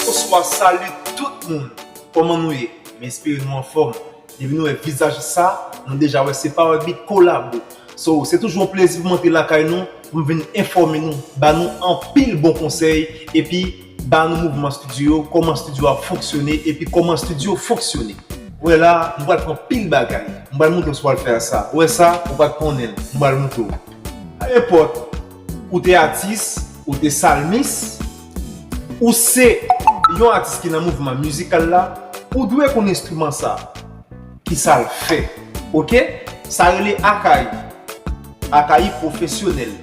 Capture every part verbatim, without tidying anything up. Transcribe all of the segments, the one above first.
Bonswa, salut tout moun. Kòman nou ye? M espere nou anfòm. Depi nou wè vizaj sa, nou deja wè se Power Beat Kolabo. So, se toujou yon plezi pou m antre lakay nou, pou m vin enfòme nou, ba nou anpil bon konsèy, epi ba nou mouvman estidyo, kòman estidyo ap fonksyone, epi kòman estidyo fonksyone. Ou wè la, m pral fè anpil bagay. M pral montre w sa w pral fè a sa. Ou wè sa, ou pa t konnen l. M pral montre w. Pa nenpòt, ou te atis, ou te salmis, ou se yon atis ki nan mouvman mizikal la, ou dwe konn enstriman sa. Kisa l fè? Oke? Sa rele akayi. Akayi pwofesyonèl.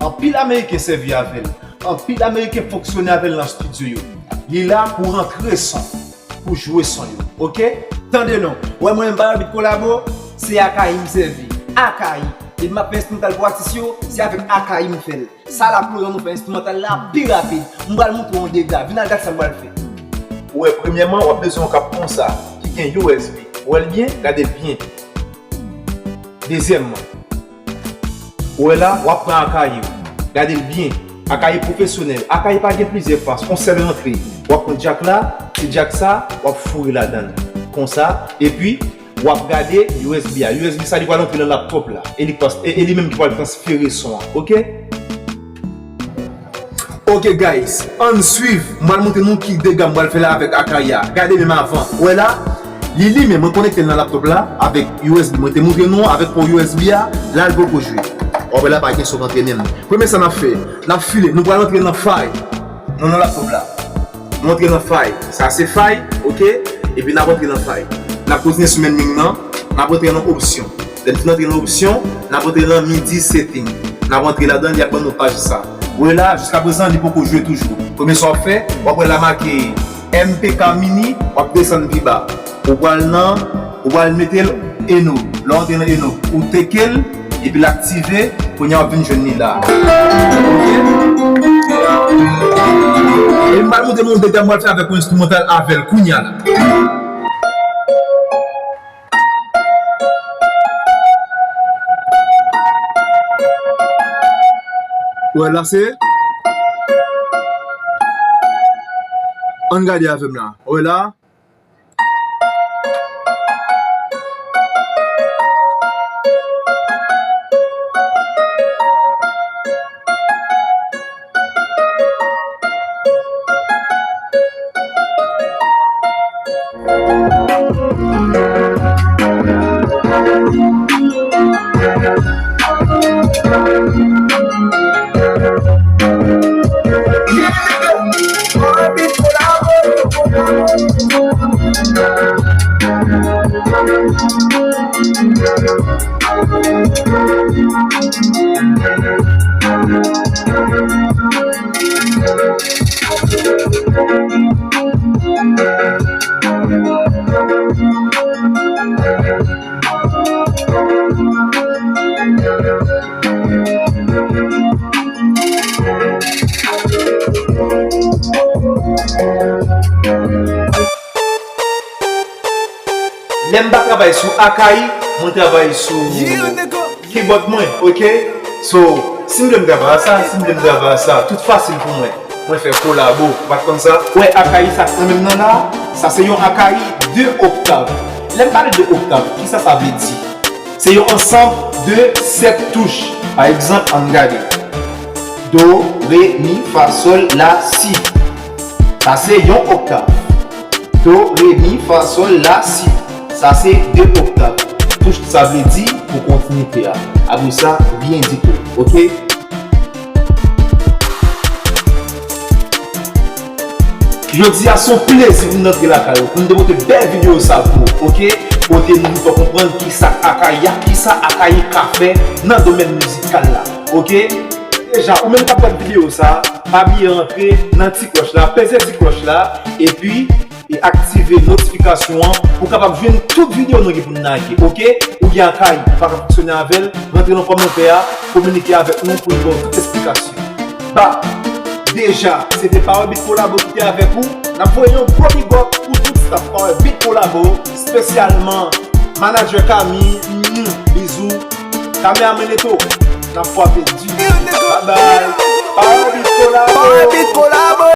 Anpil Ameriken sèvi avè l. Anpil Ameriken fonksyone avè l nan estidyo yo. Li la pou rantre son, pou jwe son yo. Oke? Tande non. Wè mwen menm Power Beat Kolabo, se akayi m sèvi. Akayi. Depi m ap fè enstrimantal pou atis yo, se avèk akayi m fè l. Sa la pou nou fè enstrimantal la pi rapid. M pral montre w yon dega. Vin al gad sa m pral fè. Ou wè, premyèman, w ap bezwen yon kab konsa, ki gen U S B. Ou wè l byen? Gade l byen. Dezyèmman, ou wè la, w ap pran akayi w. Gade l byen. Akayi pwofesyonèl. Akayi pa gen plizyè fas. Yon sèl rantre. W ap pran djak la, se djak sa, w ap foure ladan l. Konsa, epi w ap gade U S B a. U S B sa, li pral antre nan laptòp la. E li pas, e, e li menm ki pral transfere son an. Oke? Oke, guys, ann swiv. M pral montre nou ki dega m pral fè la avèk akayi a. Gade menm avan. Ou wè la? Li limen, mwen konekte l nan laptòp la avèk U S B. Mwen te montre nou avèk pò U S B a, la l poko jwe. W ap wè la pa gen son k antre menm. Premye sa n ap fè, n ap file, nou pral antre nan file. Nou nan laptòp la. Nou antre nan file. Sa se file, oke? Epi n ap antre nan file. N ap kontinye sou menm liy nan, n ap antre nan opsyon. Lè n fin antre nan opsyon, n ap antre nan MIDI setting. N ap antre ladan, li ap ban nou paj sa. Ou wè la, jiskaprezan, li poko jwe toujou. Premye sa w ap fè, w ap wè la make M P K Mini, w ap desann pi ba. Ou pral nan, ou pral mete l Eno. Lè w antre nan Eno, ou teke l, epi l aktive, kounye a w ap vin jwenn li la. Oke? E m pral montre nou dega m pral fè avèk yon enstrimantal avè l kounye a la. Wè la se. Ann gade avè m la. Wè la. Lè m pa travay sou Akai, mwen travay sou keyboard mwen, oke? So, si m vle m travay a sa, si m vle m travay a sa, tout fasil pou mwen. Mwen fè kolabo, ou pa t konn sa? Ou wè Akai sa k nan men m nan la, sa se yon Akai de oktav. Lè m pale de oktav, kisa sa vle di? Se yon ansanm de sèt touch. Pa egzanp, ann gade. Do, re, mi, fa, sòl, la, si. Sa se yon oktav. Do, re, mi, fa, sòl, la, si. Sa se de oktav. Touch sa vle di pou kontinite a. Apre sa, byen di tou. Oke? Jodi a se yon plezi pou m rantre lakay ou, pou m te pote bèl videyo sa pou ou, oke? Kote nou fè konprann kisa Akai a, kisa Akai ka fè nan domèn mizikal la, oke? Deja, ou menm k ap gad videyo sa, pa bliye rantre nan ti klòch la, peze ti klòch la, epi e aktive notifikasyon an pou w kapab jwenn tout videyo nou gen pou n lage, oke? Ou gen Akai, ou pa ka fonksyone avè l, rantre nan kòmantè a, kominike avèk nou pou n ba w tout esplikasyon. Ba, deja, se te Power Beat Kolabo ki te avèk ou. N ap voye yon gwo big up pou tout staff Power Beat Kolabo, espesyalman manadjè Kami, mm, bizou, kameraman Neto, n ap kwape di. Bye bye. Power Beat Kolabo. Power Beat Kolabo.